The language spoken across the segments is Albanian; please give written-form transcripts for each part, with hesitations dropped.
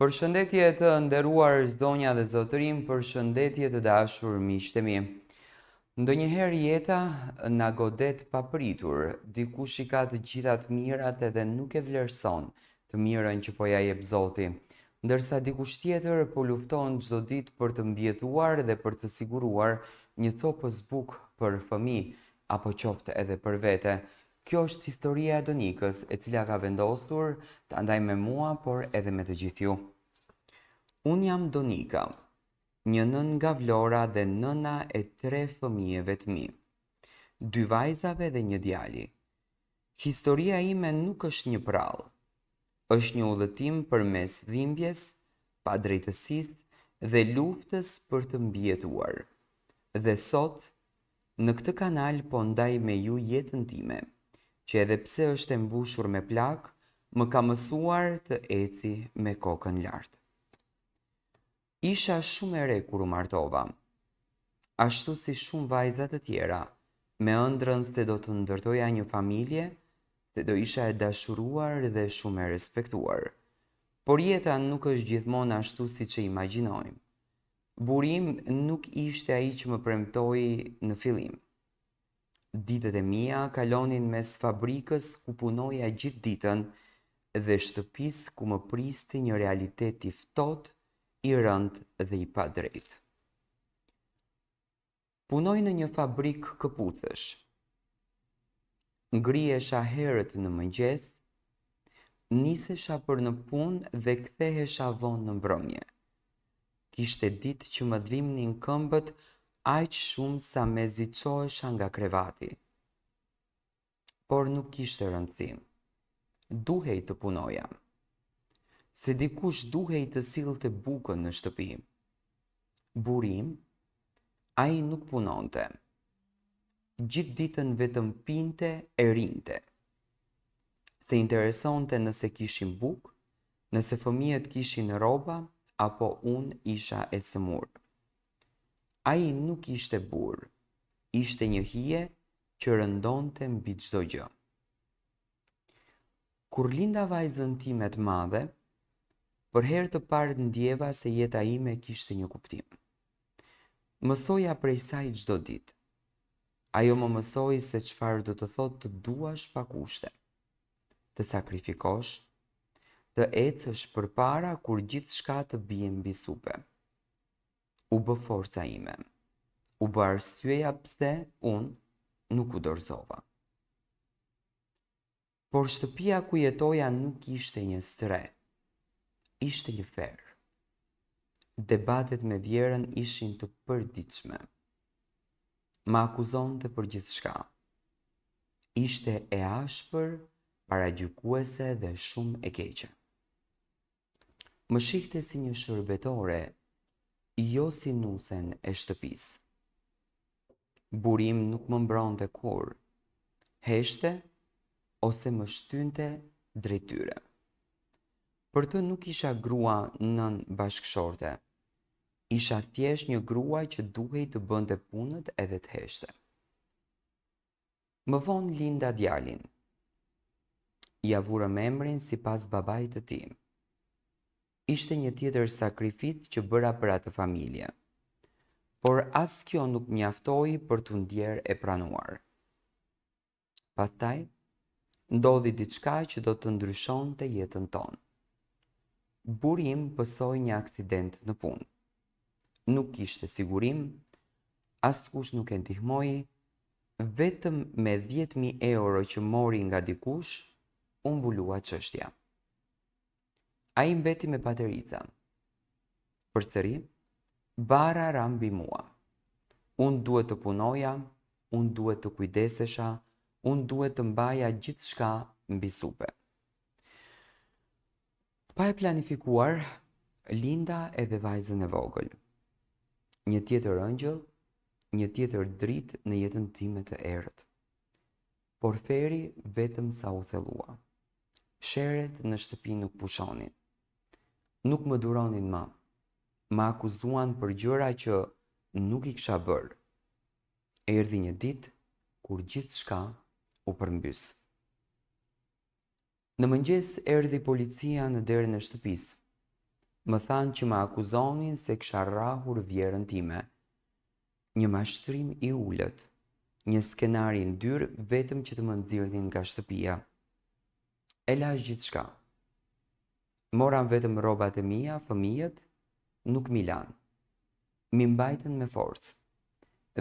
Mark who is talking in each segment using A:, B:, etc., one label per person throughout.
A: Përshëndetje të nderuar zonja dhe zotërinj, përshëndetje të dashur miqtë e mi. Ndonjëherë jeta na godet papritur, dikush i ka të gjitha të mirat edhe nuk e vlerëson të mirën që po ia jep Zoti, ndërsa dikush tjetër po lufton çdo ditë për të mbijetuar dhe për të siguruar një copëz bukë për fëmijë, apo qoftë edhe për vete. Kjo është historia e Donikës, e cila ka vendosur ta ndajë me mua, por edhe me të gjithë ju. Unë jam Donika, një nënë nga Vlora dhe nëna e tre fëmijëve të mi. Dy vajzave dhe një djali. Historia ime nuk është një përrallë. Është një udhëtim përmes dhimbjes, padrejtësisë dhe luftës për të mbijetuar. Dhe sot, Në këtë kanal po ndaj me ju jetën time, që edhe pse është e mbushur me plagë, më ka mësuar të eci me kokën lart. Isha shumë e re kur u martova. Ashtu si shumë vajza të tjera, me ëndrrën se do të ndërtoja një familje, se do isha e dashuruar dhe shumë e respektuar. Por jeta nuk është gjithmonë ashtu siç e imagjinojmë. Burri im nuk ishte ai që më premtoi në fillim. Ditët e mia kalonin mes fabrikës ku punoja gjithë ditën dhe shtëpisë ku më priste një realitet i ftohtë, i rëndë dhe i padrejtë. Punoj në një fabrikë këpucësh. Ngrihesha herët në mëngjes, nisesha për në punë dhe kthehesha vonë në mbrëmje. Kishte ditë që më dhimbnin këmbët aq shumë sa mezi çohesha nga krevati. Por nuk kishte rëndësi. Duhej të punoja. Se dikush duhej të sillte bukën në shtëpi. Burri im, ai nuk punonte. Gjithë ditën vetëm pinte e rrinte. S'e interesonte nëse kishim bukë, nëse fëmijët kishin rroba apo unë isha e sëmurë. Ai nuk ishte burrë, ishte një hije që rëndonte mbi çdo gjë. Kur linda vajzën time të madhe, për herë të parë ndjeva se jeta ime kishte një kuptim. Mësoja prej saj çdo ditë. Ajo më mësoi se çfarë do të thotë të duash pa kushte, të sakrifikosh, të ecësh përpara kur gjithçka të bie mbi supe. U bë forca ime. U bë arsyeja pse unë nuk u dorëzova. Por shtëpia ku jetoja nuk ishte një strehë. Ishte një ferr. Debatet me vjehrrën ishin të përditshme. Më akuzonte për gjithçka. Ishte e ashpër, paragjykuese dhe shumë e keqe. Më shihte si një shërbëtore, jo si nusen e shtëpisë. Burri im nuk më mbronte kurrë. Heshtte ose më shtynte drejt tyre. Për të nuk isha grua, nënë, bashkëshorte. Isha thjesht një grua që duhej të bënte punët edhe të heshtte. Më vonë linda djalin. Ia vurëm emrin sipas babait të tij. Ishte një tjetër sakrificë që bëra për atë familje. Por as kjo nuk mjaftoi për t'u ndjerë e pranuar. Pastaj, ndodhi diçka që do të ndryshonte jetën tonë. Burri im pësoi një aksident në punë. Nuk kishte sigurim, askush nuk e ndihmoi, Vetëm me 10,000 euro që mori nga dikush, u mbulua çështja. Ai mbeti me paterica. Përsëri, barra ra mbi mua. Unë duhet të punoja, unë duhet të kujdesesha, unë duhet të mbaja gjithçka mbi supe. Pa e planifikuar, linda edhe vajzën e vogël. Një tjetër ëngjëll, një tjetër dritë në jetën time të errët. Por ferri vetëm sa u thellua. Sherret në shtëpi nuk pushonin. Nuk më duronin më. Më akuzuan për gjëra që nuk i kisha bërë. Erdhi një ditë kur gjithçka u përmbys. Në mëngjes erdhi policia në derën e shtëpisë. Më thanë që më akuzonin se kisha rrahur vjehrrën time. Një mashtrim i ulët, një skenar i ndyrë vetëm që të më nxirrnin nga shtëpia. E lashë gjithçka. Mora vetëm rrobat e mia, fëmijët nuk m'i lanë. M'i mbajtën me forcë.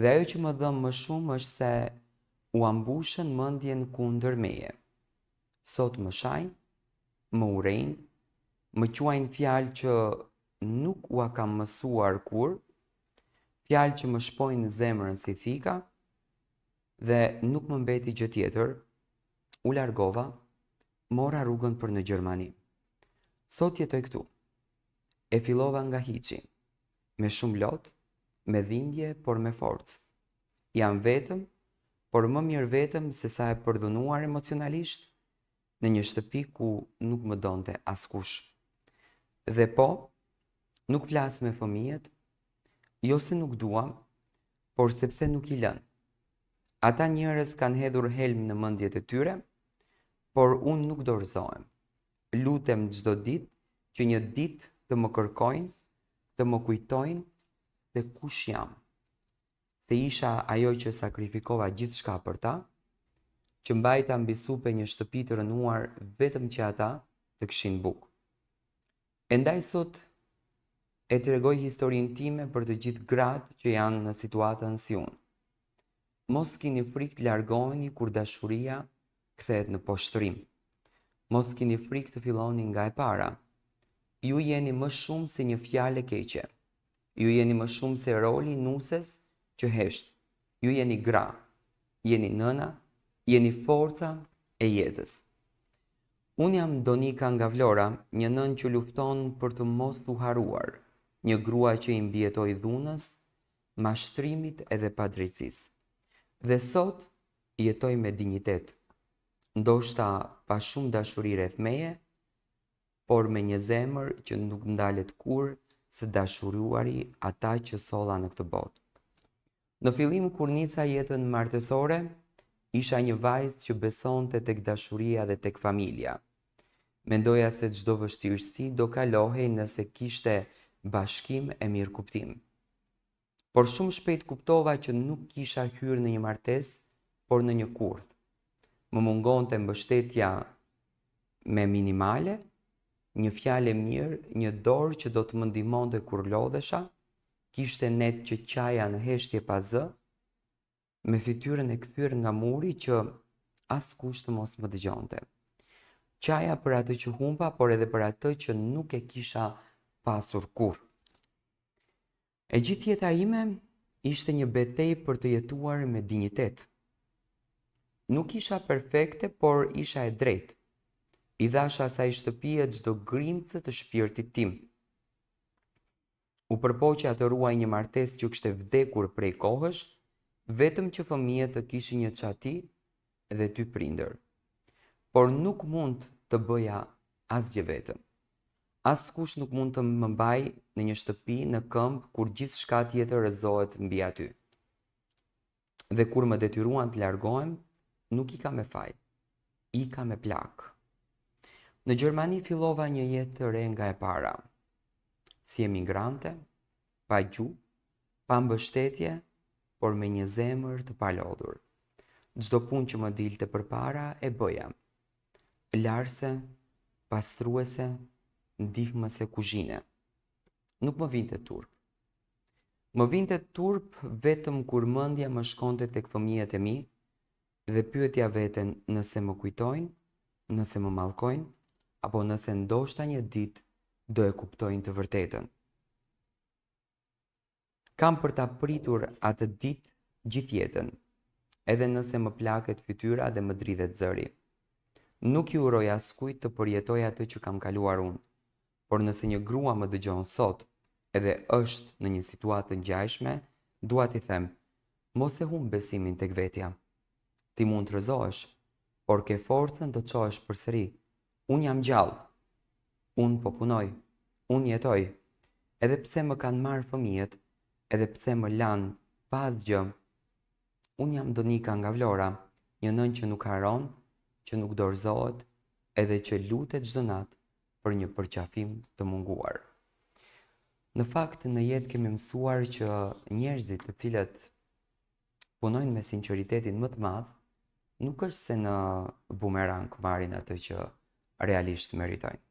A: Dhe ajo që më dhemb më shumë është se ua mbushën mendjen kundër meje. Sot më shajnë, më urrejnë, më quajnë fjalë që nuk ua kam mësuar kurrë, fjalë që më shpojnë zemrën si thika dhe nuk më mbeti gjë tjetër, u largova, mora rrugën për në Gjermani. Sot jetoj këtu. E fillova nga hiçi. Me shumë lot, me dhimbje, por me forcë. Jam vetëm, por më mirë vetëm sesa e përdhunuar emocionalisht në një shtëpi ku nuk më donte askush. Dhe po, nuk flas me fëmijët, jo se nuk dua, por sepse nuk i lënë. Ata njerëz kanë hedhur helm në mendjet e tyre, por unë nuk dorëzohem. Lutem çdo ditë që një ditë të më kërkojnë, të më kujtojnë se kush jam. Se isha ajo që sakrifikova gjithçka për ta, që mbajta mbi supe një shtëpi të rrënuar vetëm që ata të kishin bukë. E ndaj sot e tregoj historinë time për të gjithë gratë që janë në situatën si unë. Mos kini frikë të largoheni kur dashuria kthehet në poshtërim. Mos kini frikë të filloni nga e para. Ju jeni më shumë se një fjalë e keqe. Ju jeni më shumë se roli i nuses që hesht. Ju jeni gra, jeni nëna, jeni forca e jetës. Unë jam Donika nga Vlora, një nënë që lufton për të mos u harruar, një grua që i mbijetoi dhunës, mashtrimit edhe padrejtësisë. Dhe sot jetoj me dinjitet, ndoshta pa shumë dashuri rreth meje, por me një zemër që nuk ndalet kurrë së dashuruari ata që solla në këtë botë. Në fillim kur nisa jetën martesore, isha një vajzë që besonte tek dashuria dhe tek familja. Mendoja se çdo vështirësi do kalohej nëse kishte bashkim e mirëkuptim. Por shumë shpejt kuptova që nuk kisha hyrë në një martesë, por në një kurth. Më mungonte mbështetja më minimale, një fjalë e mirë, një dorë që do të më ndihmonte kur lodhesha, kishte net që qaja në heshtje pa zë, me fytyrën e kthyer nga muri që askush të mos më dëgjonte. Qaja për atë që humba, por edhe për atë që nuk e kisha pasur kurrë. E gjithë jeta ime ishte një betejë për të jetuar me dinjitet. Nuk isha perfekte, por isha e drejtë. I dhashë asaj shtëpie çdo grimcë të shpirtit tim. U përpoqa të ruaj një martesë që kishte vdekur prej kohësh, vetëm që fëmijët të kishin një çati dhe dy prindër. Por nuk mund të bëja asgjë vetëm. Askush nuk mund të më mbajë në një shtëpi në këmbë kur gjithçka tjetër rrëzohet mbi aty. Dhe kur më detyruan të largohem, nuk ika me faj. Ika me plagë. Në Gjermani fillova një jetë të re nga e para. Si emigrante, pa gjuhë, pa mbështetje, por me një zemër të palodhur. Çdo punë që më dilte përpara e bëja. Larëse, pastruese, ndihmëse kuzhine. Nuk më vinte turp. Më vinte turp vetëm kur mendja më shkonte tek fëmijët e mi dhe pyetja veten nëse më kujtojnë, nëse më mallkojnë, apo nëse ndoshta një ditë do e kuptojnë të vërtetën. Kam për ta pritur atë ditë gjithë jetën, edhe nëse më plaket fytyra dhe më dridhet zëri. Nuk i uroj askujt të përjetojë atë që kam kaluar unë, por nëse një grua më dëgjon sot edhe është në një situatë të ngjashme, dua t'i them, mos e humb besimin tek vetja. Ti mund të rrëzohesh, por ke forcën të çohesh përsëri. Unë jam gjallë. Unë po punoj. Unë jetoj. Edhe pse më kanë marrë fëmijët, edhe pse më lanë pa asgjë, unë jam Donika nga Vlora, një nënë që nuk harron, që nuk dorëzohet, edhe që lutet çdo natë për një përqafim të munguar. Në fakt, në jetë kemi mësuar që njerëzit të cilët punojnë me sinqeritetin më të madh, nuk është se në bumerang marrin atë që realisht meritojnë.